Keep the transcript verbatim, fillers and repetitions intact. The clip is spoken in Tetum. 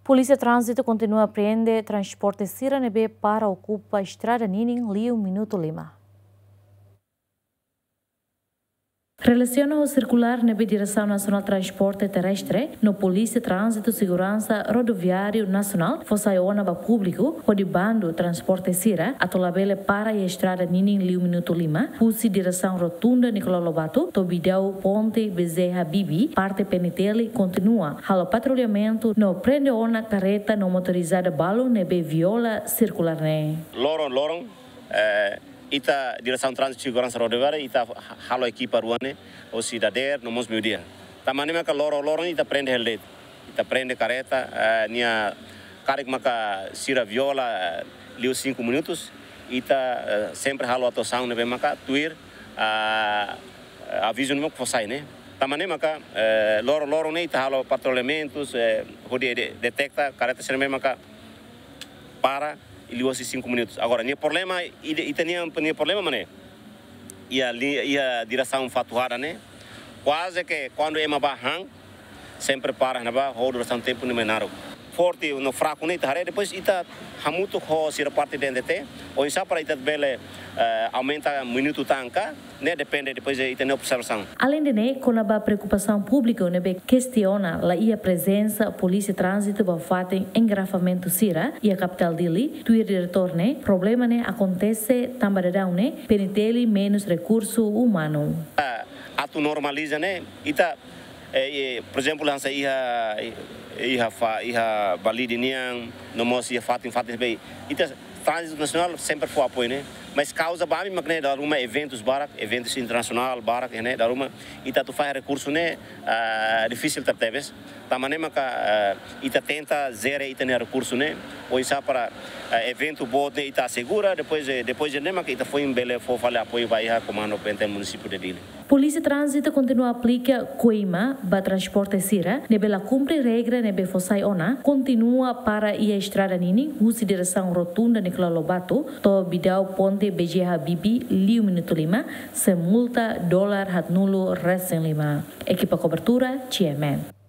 Polísia Tránzitu kontinua prende transporte sira ne'ebé para okupa estrada ninin liu minutu lima. Relasiona ho sirkulár ne'ebé Diresaun Nasionál Transporte Terrestre no Polísia Tránzitu Seguransa Rodoviáriu Nasionál fó sai ona ba públiku, hodi bandu transporte sira atu labele para iha estrada ninin liu minutu lima, husi diresaun Rotunda Nicolau Lobato to'o Bidau Ponte B J Habibie, parte P N T L kontinua halo patrullamentu no prende ona karreta no motorizada balu ne'ebé viola sirkulár ne'e. Loron-loron, eh, ita Diresaun Tránzitu Seguransa Rodoviária, ita ha-, halo ekipa rua ne'e, hosi dadeer no mós meiudia. Tanba ne'e maka loron-loron ita prende hela de'it. Ita prende karreta, eh, nia karik maka sira viola, eh, liu cinco minutos, ita, eh, sempre halo atuasaun ne'ebé maka tuir, ah, avizu ne'ebé fó sai ne'e. Tanba ne'e maka, eh, loron-loron ne'e ita halo patrullamentus, eh, hodi de-, deteta karreta sira ne'ebé maka para liu husi cinco minutos. Agora, nia problema, ita, ita-nia, nia problema mak ne'e. Iha li-, iha diresaun Fatuhada ne'e, kuaze ke kuandu ema bá han, sempre para ne'ebá, ho durasaun tempu ne'e mak naruk. Forte no fraku ne'e ita haree, depois ita hamutuk ho sira parte D N T T, oinsá para ita bele, eh, aumenta minutu tan ka, ne'e depende depois de ita-nia observasaun. Aleinde ne'e, kona-ba preokupasaun públiku ne'ebé kestiona la iha prezensa Polísia Tránzitu ba fatin engarrafamentu sira iha kapitál Dili, tuir diretór ne'e, problema ne'e akontese tanba daudaun ne'e P N T L menus rekursu umanu. Ah, atu normaliza ne'e, ita, eh, eh, por ezemplu, hanesan iha, iha fa-, iha Balide nian, no mós iha fatin-fatin ne'ebé, ita Tránzitu Nasionál sempre fó apoiu ne'e. Mas kauza ba ami mak ne'e dala ruma eventus barak, eventus internasionál barak ne'e, dala ruma ita atu fahe rekursu ne'e, ah, difisil tebetebes. Tanba ne'e maka, ah, ita tenta jere ita-nia rekursu ne'e, oinsá para, ah, eventu boot ne'e ita asegura, depois, eh, depois de ne'e maka ita foin bele fó fali apoiu ba iha komandu P N T L munisípiu de Dili. Polísia Tránzitu kontinua aplika koima ba transporte sira ne'ebé la kumpre regra ne'ebé fó sai ona, kontinua para iha estrada ninin, husi diresaun Rotunda Nicolau Lobato to'o Bidau Ponte B J Habibie liu minutu lima, sei multa dolar haatnulu resin lima. Ekipa kobertura, G M N.